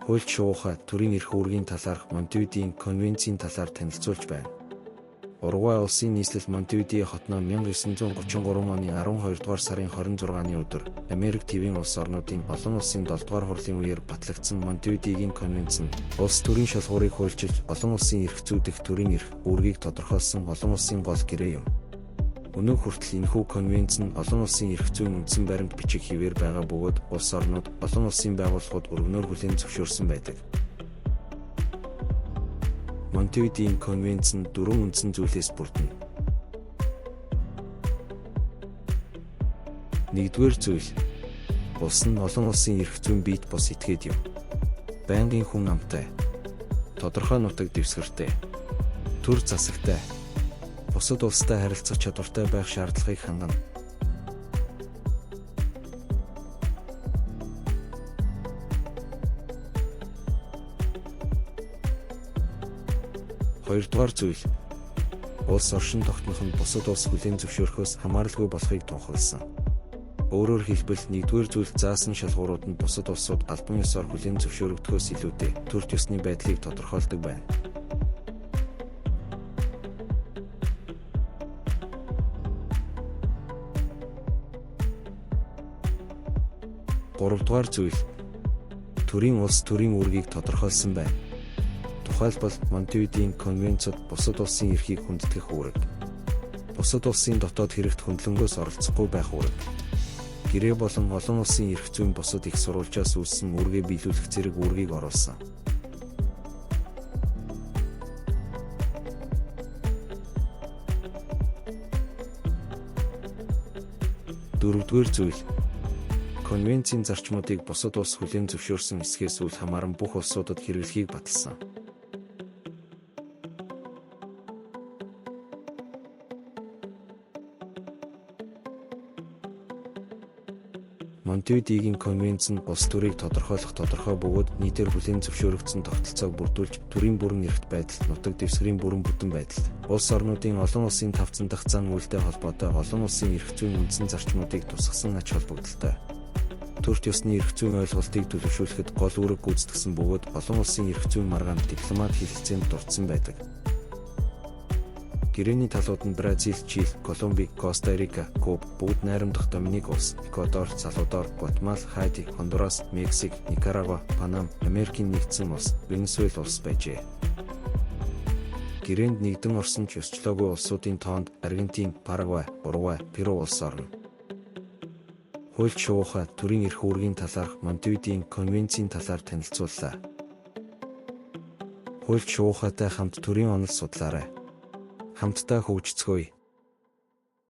Хуульч шуухай төрийн эрх үүргийн талаарх Монтевидеогийн конвенцийн талаар танилцуулж байна. Уругвай улсын нийслэл Монтевидео хотноо 1933 оны 12 дугаар сарын 26-ны өдөр Америк тивийн улс орнуудын олон улсын 7 дугаар хурлын үеэр батлагдсан Монтевидеогийн конвенц нь улс төрийн шалгуурыг хуульчилж олон улсын эрх зүйдэх төрийн эрх үүргийг тодорхойлсон олон улсын гол гэрээ юм. Өнөөх хүртэл энэхүү конвенц нь олон улсын эрх зүйн үндсэн баримт бичиг хэвээр байгаа бөгөөд улс орнууд, олон улсын байгууллагууд өргөнөөр хүлээн зөвшөөрсөн байдаг. Монтевидеогийн конвенц нь дөрвөн үндсэн зүйлээс бүрдэнэ. Нэгдүгээр зүйл. Улс нь олон улсын эрх зүйн биет бус этгээд юм. Байнгын хүн амтай. Тодорхой нутаг дэвсгэртэй. Төр засагтай. Бусад улстай харилцах чадвартай байх шаардлагыг хангана. Хоёрдугаар зүйл. Улс оршин тогтнох нь бусад улс хүлээн зөвшөөрөхөөс хамааралгүй болохыг тунхагласан. Өөрөөр хэлбэл нэгдүгээр зүйл заасан шалгуурууд нь бусад улсууд албан ёсоор хүлээн зөвшөөрөгдөхөөс илүүтэй төр ёсны байдлыг тодорхойлдог байна. Гуравдугаар зүйл. Төрийн улс төрийн үүргийг тодорхойлсон байна. Тухайлбал Монтевидеогийн конвенцод бусад улсын эрхийг хүндэтгэх үүрэг. Бусад улсын дотоод хэрэгт хөндлөнгөөс оролцохгүй байх үүрэг. Гэрээ болон олон улсын эрх зүйн бусад их сурвалжаас үүссэн үүргээ биелүүлэх зэрэг үүргийг оруулсан. Дөрөвдүгээр зүйл. Конвенцийн зарчмуудыг бусад улс хүлээн зөвшөөрсөн эсхээс үл хамааран бүх улсуудад хэрэглэхийг баталсан. Монтевидеогийн конвенц нь улс төрийг тодорхойлох тодорхой бөгөөд нийтээр хүлээн зөвшөөрөгдсөн тогтолцоог бүрдүүлж төрийн бүрэн эрхт байдалд, нутаг дэвсгэрийн бүрэн бүтэн байдалд, улс орнуудын олон улсын тавцан дах зан үйлтэй холбоотой олон улсын эрх зүйн үндсэн зарчмуудыг тусгасан ач холбогдолтой. Төрт ёсны эрх зүйн ойлголтыг төлөвшүүлэхэд гол үүрэг гүйцэтгсэн бөгөөд олон улсын эрх зүйн маргаанд дипломат хэлэлцээнд дурдсан байдаг. Гэрээний талууд нь Бразил, Чили, Колумби, Коста Рика, Куб, Бүгд Найрамдах Доминик улс, Эквадор, Салвадор, Гватемала, Хайти, Хондурас, Мексик, Никарагуа, Панам, Америкийн нэгдсэн улс, Венесуэл улс байжээ. Гэрээнд нэгдэн орсон ч ёсчлоогүй улсуудын тоонд Аргентин, Парагвай, Уругвай, Перу улс орно. Хуульч шуухай төрийн эрх үүргийн талаарх Монтевидеогийн конвенцийн талаар танилцууллаа. Хуульч шуухайтай хамт төрийн онол судлаарай. Хамтдаа хөгжицгөөе.